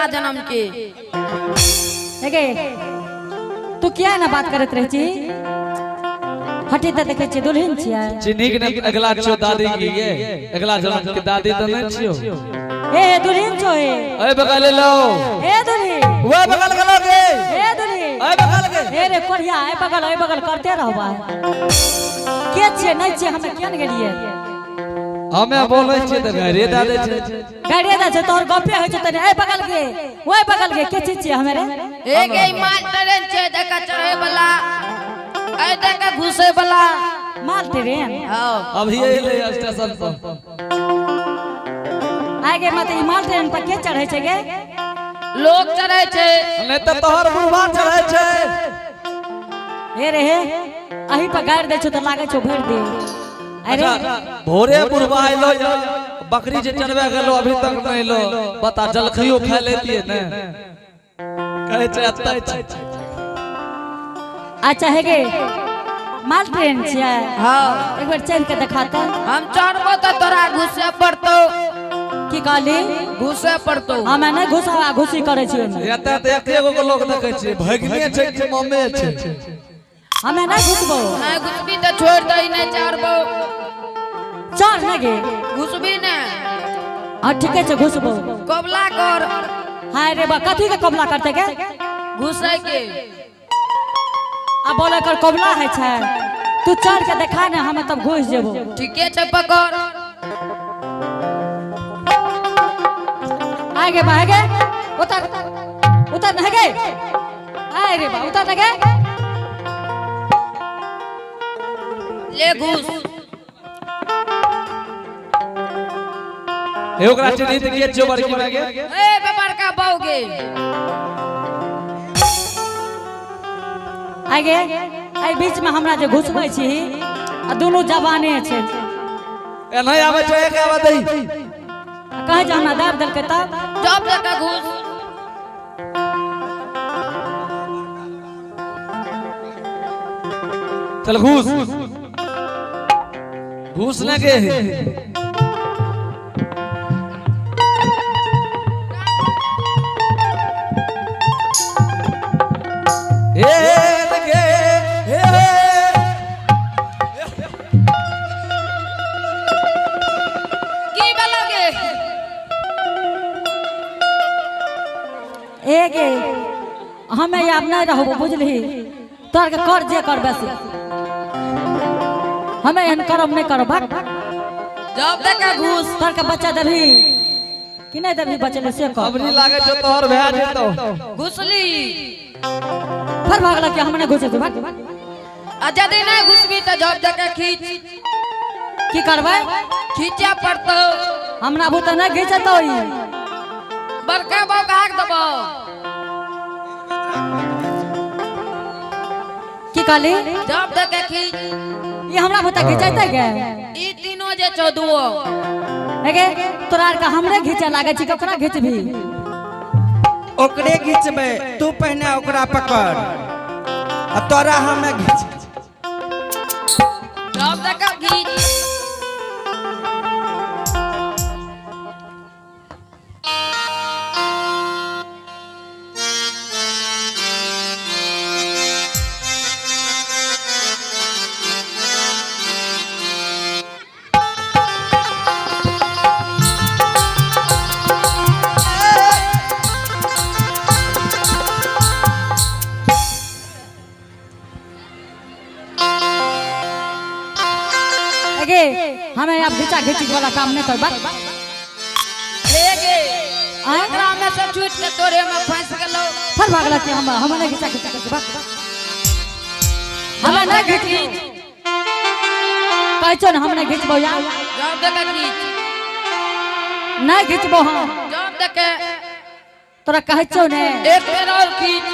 अगला जन्म के। हेगे, तू किया ना बात करत रहे छी? हटी तऽ देखै छियै दुल्हन छियै। चिन्ही के नहीं अगला छियो दादी की ये अगला जन्म के दादी तो नहीं छियो। ए दुल्हन छो हे। ए बगल ले लो। ए दुल्हन। ओए बगल गेलो गे। ए दुल्हन। ए बगल गे। ए रे कोढ़िया, ए बगल, ए बगल करते रहबा। के छियै नहीं छियै हमे किया ने गेलियै? हमे बोलै छियै तऽ गाड़िए दए दै छै। गाड़िए दए छै तोहर गपे होइ छै तने ए बगल गे, ओए बगल गे, के चीज छियै हमे रे? ए गे माल ट्रेन छै देखा चढ़े वाला, ए देखा घुसे वाला। माल ट्रेन? हाँ। अभी एलै स्टेशन पर। आइ गे मत ई माल ट्रेन पर के चढ़ै छै गे? लोग चढ़ै छै। नहीं तऽ तोहर बुढ़वा चढ़ै छै। हे रे हे, अही पर गाड़ि दै छौ तऽ लागै छौ भरि दे। अरे अच्छा, भोरे बुढ़वा एलो या बकरी जे चढ़बे गेलो अभी तक नहीं एलो। बता जलखइयो खा लेतिए ने। कहै छै एतै छै। अच्छा हे गे, माल ट्रेन छियै? हाँ। एक बार चढ़ के देखाता। हम चढ़बो तऽ तोरा घुसे पड़तौ। की कहली? घुसे पड़तौ। हमे नहीं घुसा घुसी करै छियै ओहिमे। एतऽ तऽ एके गो के लोग देखै छियै, भगिने छै कि ममे छै? हमे नहीं घुसबो। नहीं घुसबी तऽ छोड़ दही, नहीं चढ़बो। चढ़ ने गे। घुसबी ने। हाँ ठीके छै घुसबो। कबला कर। हाय रे बा, कथी के कबला करते गे? घुसै के। आ बोले कर कबला है छै, तू चढ़ के देखा ने, हमे तब घुस जेबो। ठीके छै पकड़। आगे बा, आगे उतर, उतर न गे। आय रे बा, उतर न गे। ले घुस। ए ओकरा चिन्ही तऽ के छियौ बड़की माय गे? ए बे बड़का बहू गे। आगे एहि बीच में हमरा जे घुसबै छी आ दुनू जवाने छै। ए नहीं आबै छै, एक आबै दही। कहै जे हमरा दाबि देलकै तब? जब तक घुस। चल घुस। घुस ले गे। ए गे, ए। की भेलो गे? ए गे, हमे आब नहीं रहबो बुझली, तोहर के कर जे कर बस, हमे एहन करम नहीं करब। भाग। जब तक घुस। तोहर के बच्चा देबही कि नहीं देबही बचले से कर। अबरी लागे छौ तोहर भए जेतौ। घुसली। फिर भागल कि हम नहीं घुसे भाग। आ यदि नहीं घुसबी तऽ जब तक खींच। की करबै? खींचे पड़तौ। हमरा भूत नहीं घिचतौ ई। बड़का बहू के हाक देबौ। की कहली? जब तक खींच। ई हमरा भूत घिचैतै गे? ई तीनो जे छौ दुओ। हे गे, तोरा आर के हमरे घिचे लागै छी, ककरा घिचबी? ओकरे घिचबै, तू पहिने ओकरा पकड़ आ तोरा हमे घिच। जब तक घिच। गे, हमें अब घिचा घिची वाला काम नहीं करबा। हे गे, आँय? एकरा में से छूट के तोरे में फंस गेलो। फिर भागला कि हम नहीं घिचा घिची करबा। हमें नहीं घिची। कहै छौ ने हम नहीं घिचबो यार। जब तक घिच। नहीं घिचबो हम। जब तक। तोरा कहै छौ ने। एक बेर और खींच।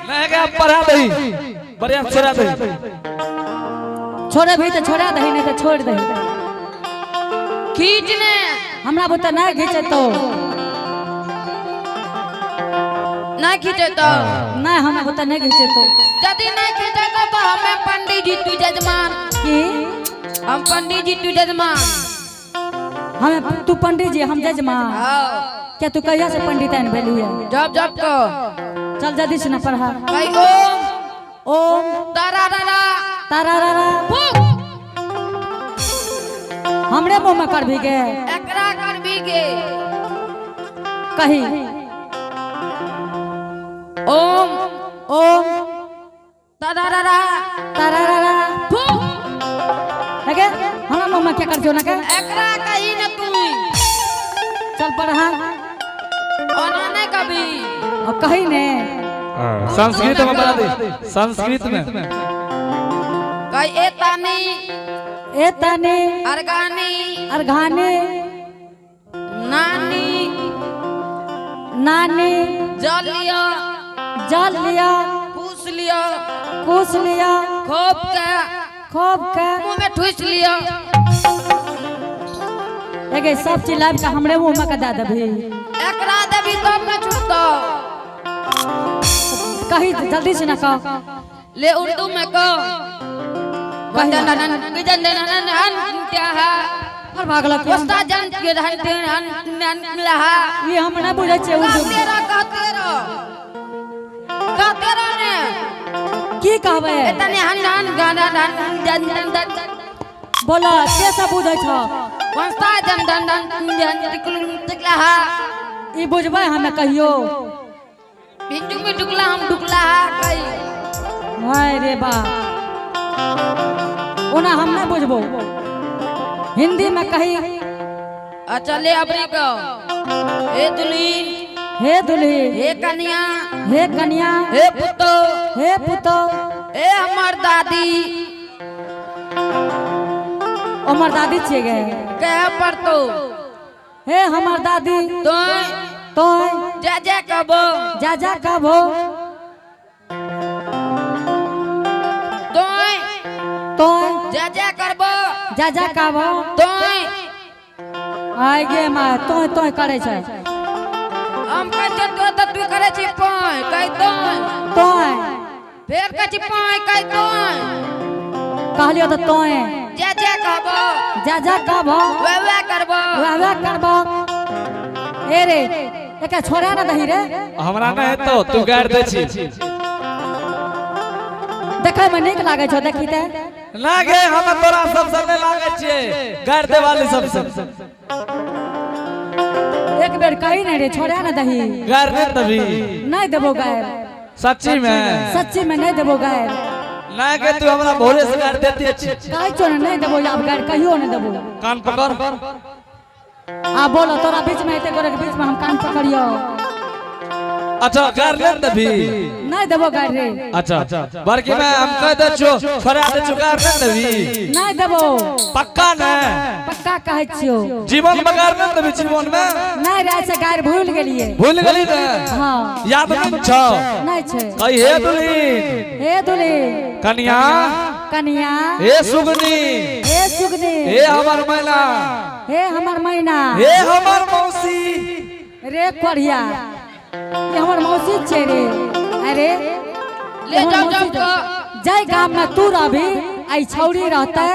नहीं गे, पढ़ा दही। बढ़िया छोड़ा दही। छोड़े भी तो छोड़ा दही, नहीं तो छोड़ दही। खींच ने। हमरा बुते नहीं घिचेतो। नहीं खींचेतो। नहीं, हमरा बुते नहीं घिचेतो। यदि नहीं खींचेतो तो हमें पंडित जी तू जजमान। की? हम पंडित जी तू जजमान। हमें तू पंडित जी, हम जजमान। हाँ। क्या तू कहिया से पंडिताइन भेली है? जब जब को चल जल्दी से ना पढ़ा। कही ओम ओम तारा रा तारा रा रा। फूक। हमरे मुंह में कर भी गे? एकरा कर भी गे। कही। ओम ओम तारा रा तारा रा रा। फूक। लगे हमरा मुंह में क्या कर ना के? एकरा कही न तू। चल पढ़ा। ओना नहीं कभी। और कही ने। संस्कृत में बता दे, संस्कृत में। कही ए तानी ए तने अरगानी अरघानी नानी नानी जल लिया जल लिया पूछ लिया कुछ लिया खोप के खोप के मुंह में ठूस लिया। एगे सब चीज लाब के हमरे मुंह में के दे देबी। एकरा देबी तब न छूटतो। कही जल्दी से ना कह। ले उर्दू में कह। और भागल के ये हम ना बुझै छियै उर्दू। की कहबै? बोला के सब बुझै छ? ई बुझबै हमे कहियो? हाय रे बा, ओना हम नहीं बुझबो। हिंदी में कही। अच्छा ले अबरी को। हे दुल्ही हे दुल्ही हे कन्या हे कन्या हे पुतो हे पुतो हे हमर दादी। हमर दादी छियै गे? कहे पड़तो। हे हमर दादी तो तो जा जा कहबो जा जा कहबो तो तो जा जा करबो जा जा कहबो तो आय गे मां तो तो करे छै। हम कहै छियै तो त तू करे छी पाय कहि तो तो फेर कहै छी पाय कहि तो कहलियो त तो जा जा कहबो जा जा कहबो वे वे करबो वे वे करबो। ए रे एका छोड़ा ना दही रे। हमरा ना हेतो तू गाड़ दे छी। देखै में नीक लागै छौ देखी ते। ना गे हम तोरा सब से नहीं लागै छियै, गाड़ दे वाली सब से। एक बेर कही नहीं रे छोड़ा ना दही। गाड़ नहीं तभी नहीं देबो गाड़। सच्ची में? सच्ची में नहीं देबो गाड़। ना के तू हमरा भोरे से गाड़ देती अछि। कहै छौ ने नहीं देबो आब गाड़ कहियो नहीं देबो। कान पकड़। आ बोलो तोरा बीच में एते गोरे के बीच में हम कान पकड़ियो। अच्छा गाड़ ले तभी नहीं देबो गाड़ रे। अच्छा बल्कि मैं हम कह दे छो छोड़ा दे छो गाड़ नहीं देबी। नहीं देबो। पक्का ने? पक्का कहै छियो। जीवन में गाड़ नहीं देबी? जीवन में नहीं रे से गाड़ भूल गेलिए। भूल गेली ने? हां याद नहीं छौ? नहीं छै। कही हे दुल्ही हे दुल्ही कन्या कन्या हे सुगनी हे सुगनी हे हमर मैना हे हमर मैना हे हमर मौसी रे कोरिया ये हमर मौसी छे रे। अरे ले जाओ जाओ को जाय गाम में तू रहबी आई छौड़ी रहते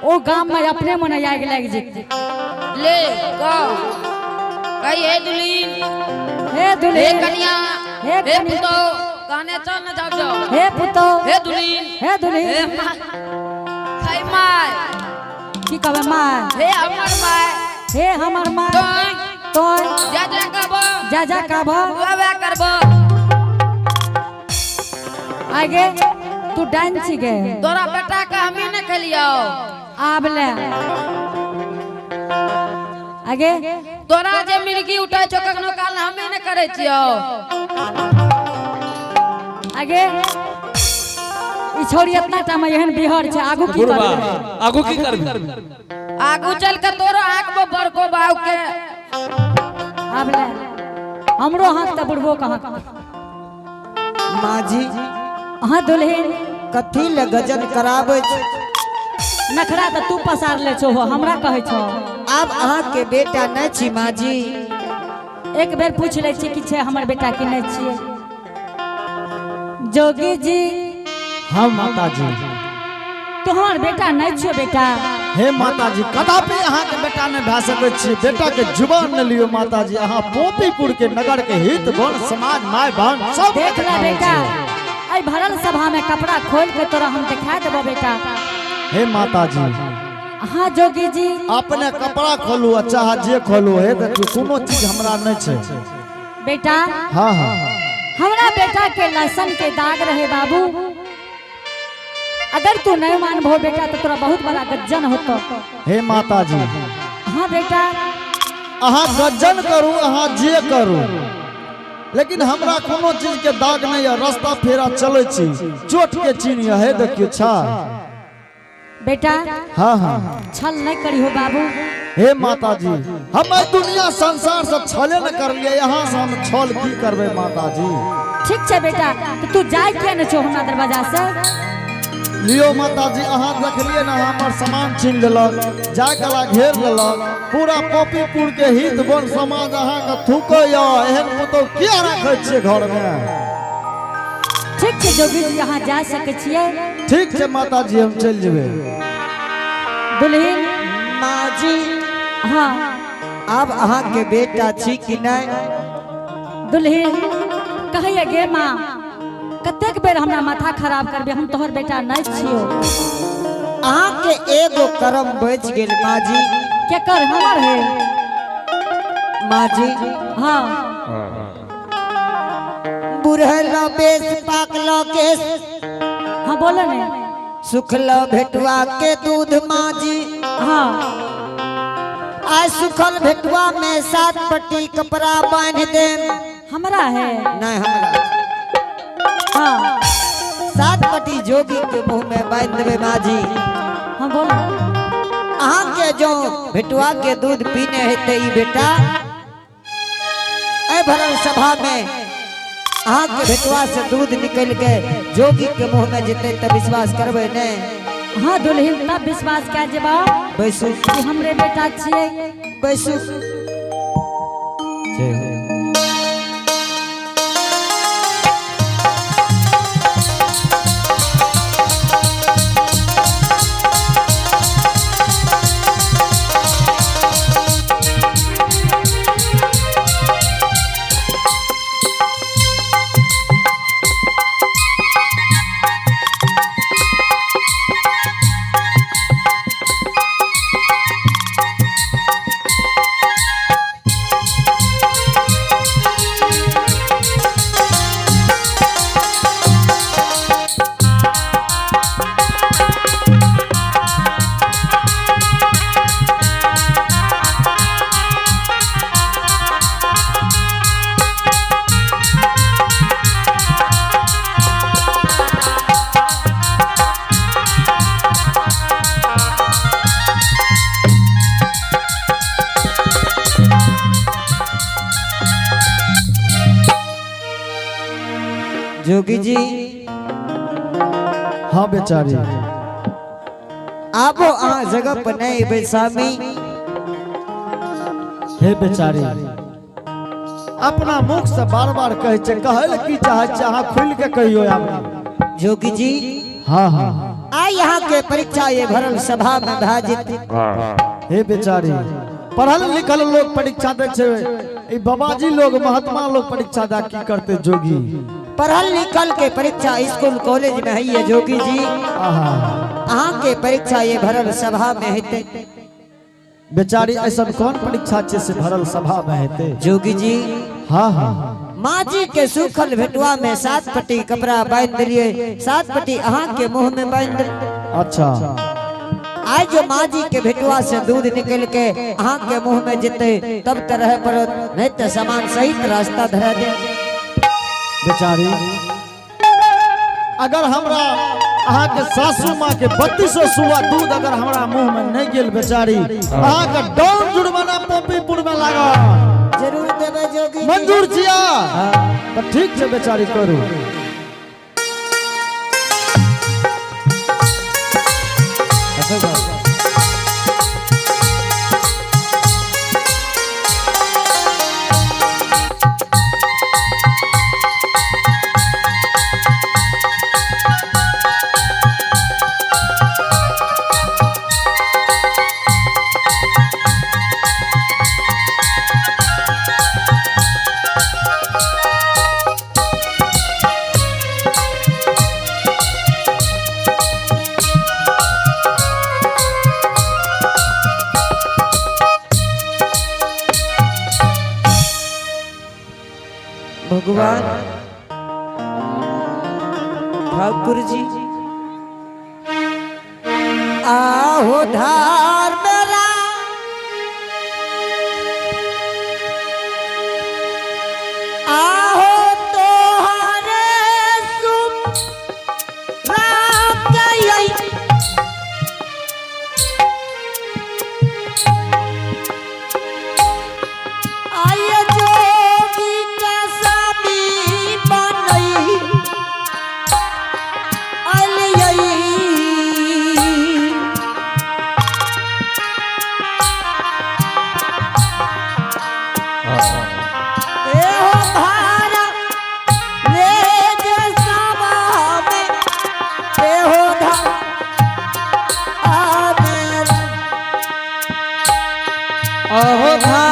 ओ गाम में अपने मने आगि लागि जेतै। ले को कही हे दुल्ही हे दुल्ही हे कन्या हे हे कन्या पुतो कहने चल न जाओ जाओ हे पुतो हे दुल्ही हे दुल्ही हे माय हे my की कहबै my? हे हमर my हे हमर my तो तो जा जा कहबो जा जा कहबो वे वे करबो। आगे तू डांस गे। तोरा बेटा के हमी न खेलियो। आब ले आगे तोरा जे मिर्गी उठै छौ कखनो काल हमी न करै छियो। आगे ई छोरी इतना टाइम एहन बिहार छै आगू की करबै? आगू की करबै? आगू चल के तोरो आंख में बड़को बाऊ के। आब ले हमरो हाथ त बुढ़बो कहाँ। माँ जी अहाँ दुल्हन कथी ले गजन कराबै छै? नखरा त तू पसार ले छो हमरा कहै छो। आब अहाँ के बेटा नहीं छी माँ जी। एक बेर पूछ लै छी कि छै हमर बेटा कि नहीं छियै। जोगी जी। हाँ माता जी। तू हमर बेटा नहीं छियो बेटा। हे माताजी, कदापि अहाँ के बेटा नहीं भए सकै छी। बेटा के जुबान न लियो माताजी। अहाँ पोपीपुर के नगर के हित बन समाज my बहन सब देख ला बेटा, आई भरल सभा में कपड़ा खोल के तोरा हम दिखा देबो बेटा। हे माताजी। हाँ जोगी जी। अपने कपड़ा खोलू आ चाहे जे खोलू, हे देखियो कोनो चीज हमरा नहीं छै बेटा। हाँ हाँ। हमरा बेटा के लहसुन के दाग रहे बाबू, अगर तू नहीं मानबो बेटा तो तोरा बहुत बड़ा गज्जन होतो। हे माताजी। हाँ बेटा। अहाँ गज्जन करू, अहाँ जे करू, लेकिन हमरा कोनो चीज के दाग नहीं है। रास्ता फेरा चले छी, चोट के चिन्ह है, हे देखियो छा बेटा। हाँ हाँ। छल नहीं करी हो बाबू। हे माताजी, हम एहि दुनिया संसार से छले न करलिए, यहाँ से हम छल की करबै माताजी। ठीक छै बेटा, तो तू जाय किया न छो हमरा दरवाजा से? लियो माताजी, अहाँ देखलिए ना हमर सामान छीन लेलक, जाय कला घेर लेलक, पूरा पोपीपुर के हित बन समाज अहाँ के थूकैया। एहन पुतोह किया राखै छियै घर में? ठीक छै जोगी जी, अहाँ जा सकै छियै। ठीक छै माताजी, हम चलि जेबै। दुल्हिन। माँ जी। हाँ। आब अहाँ के बेटा छी कि नहीं? दुल्हिन कहैया गे माँ, कतेक बेर हमरा माथा खराब करबे, हम तोहर बेटा नहीं छियो। अहाँ के एगो कर्म बच गेल माँ जी। केकर हमर है? माँ जी। हाँ। बुढ़लो बेस पाकलो केस। हाँ बोलो ने। सुखलो भेटुआ के दूध माँ जी। हाँ। आज सुखल भेटुआ में 7 पट्टी कपड़ा बांध देम। हमरा है? नहीं हमरा। हाँ। 7 पट्टी जोगी के मुंह में बांध देबे माँ जी। हाँ बोलो। अहाँ के जो भेटुआ के दूध पीने हेते ई बेटा ए भरल सभा में अहाँ के भेटुआ से दूध निकल के जोगी के मुंह में जेते त विश्वास करबे ने? हाँ दुल्हिन, तब विश्वास कए जेबा बैसू। कि हमरे बेटा छियै। बैसू। जोगी जी। हाँ बेचारी। आबो अहाँ जगह पर नहीं अबै स्वामी। हे बेचारी, अपना मुख से बार बार कहै छै, कहै लए की चाहै छै अहाँ खुलि के कहियो आब। जोगी जी। हाँ हाँ। आई यहाँ के परीक्षा ये भरल सभा में भए जेतै। हे बेचारी, पढ़ल लिखल लोग परीक्षा दै छै, ई बाबाजी लोग महात्मा लोग परीक्षा दा की करते जोगी? पढ़ल लिखल के परीक्षा स्कूल कॉलेज में है जोगी जी। आहा। अहाँ के परीक्षा ये भरल सभा में हेतै। बेचारी ऐसा कौन परीक्षा छै से भरल सभा में हेतै? जोगी जी। हाँ हाँ। माँ जी के सूखल भेटुआ में 7 पट्टी कपड़ा बांध दिलिए, 7 पट्टी अहाँ के मुंह में बांध दिलिए। अच्छा। आज जो माँ जी के भेटुआ से दूध निकल के अहाँ के मुंह में जेते तब त रहे पड़त, नहीं तो सामान सहित रास्ता धरा दे। बेचारी, अगर हमरा अहाँ के सासू माँ के 3200 सुआ दूध अगर हमरा मुंह में नहीं गेल बेचारी, अहाँ के डाउन जुर्माना पोपीपुर में लागल। जरूर देबै जोगी जी। मंजूर छिया? तो ठीक छै बेचारी, करू। भगवान ठाकुर जी आहो धार मेरा आहो तोहरे सुख राम गई आय जोगी के स्वामी बनई अलियई। ए हो धारा ले जे सभा में, ए हो धारा मेरा। अहो धा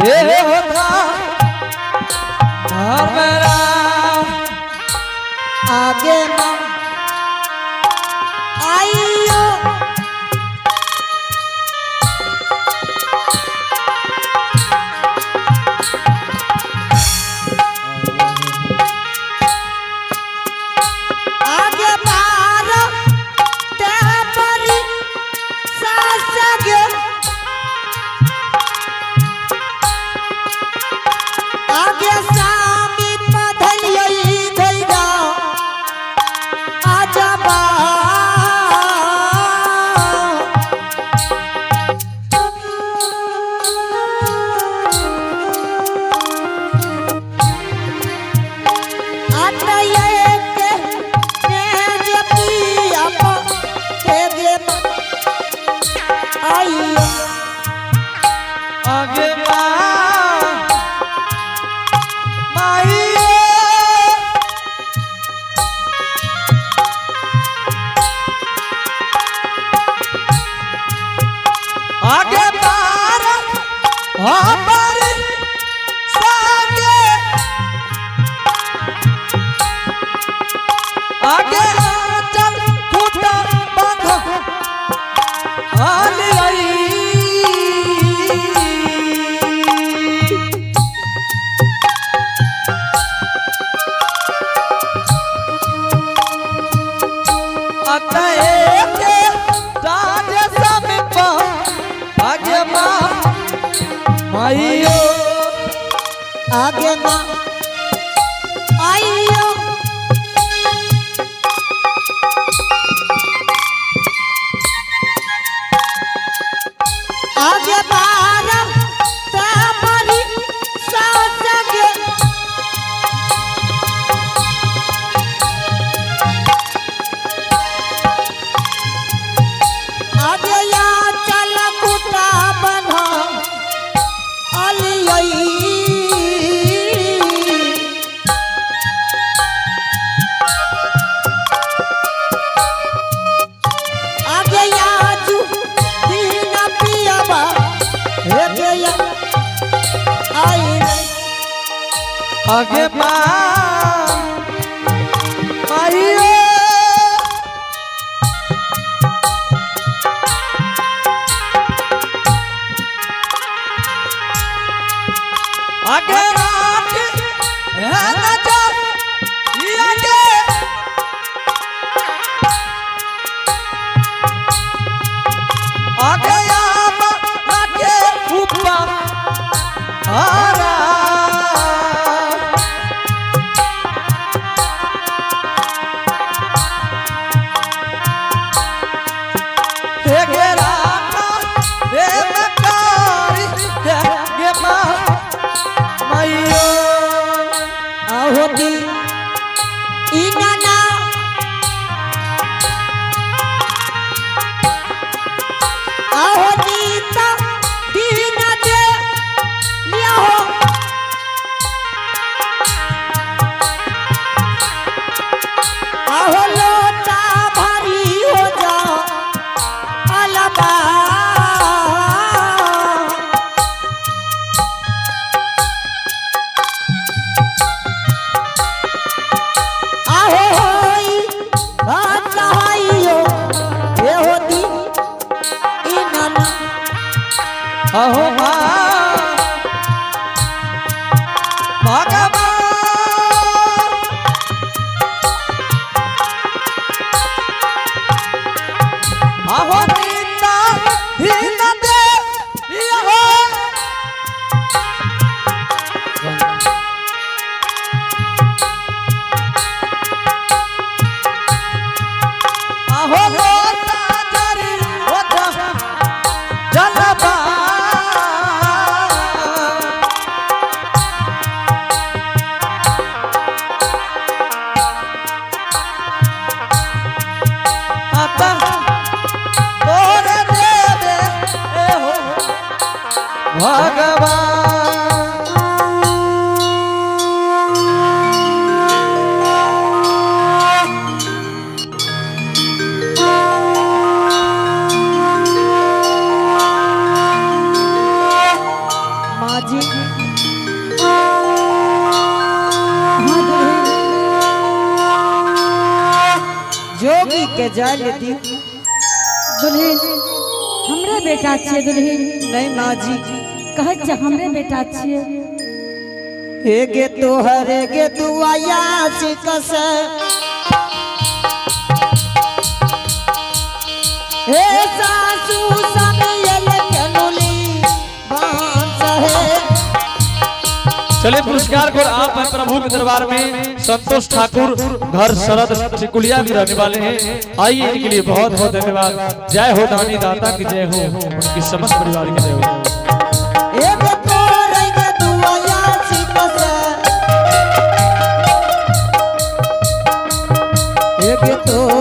हे होता मेरा आगे माँ आइयो आगे बार ते परी सासगे आगे स्वामी पधलियई धैरा आजा बा आता एक ने पिया के गे आइयो आगे माई आगे पार पर सागे आगे चल खूटा बांध आली आई। माइयो आगे माँ आइयो आगे बारह तापरी सासगे आगे या चल कुटा बना अलियई। आगे याजू दीन पियाबा हे गया आई रे। आगे माइयो आगे रात है नजर आगे आगे आम आगे ऊपर आरा। अहो माँ भगवान। अहो सीता धीन दे हो। अहो लोटा जरी ओ जलबा। आता तोरे देवे ए हो भगवान। माँ जी। हाँ दुल्हन। जोगी के जाय दी। दुल्हन, हमरे बेटा छियै दुल्हन। नहीं माँ जी। कहै छै हमरे बेटा छियै। हे गे तोहरे गे दुआया सिकस, हे सासू समियल कनुली बांस है। चलिए पुरस्कार को आप हैं प्रभु के दरबार में संतोष ठाकुर घर शरद चिकुलिया भी रहने वाले हैं। आइए इनके लिए बहुत बहुत धन्यवाद। जय हो दानी दाता की जय हो, उनकी समस्त परिवार की जय हो। हे गे तोहरे गे दुआया सिकस, हे गे तोहरे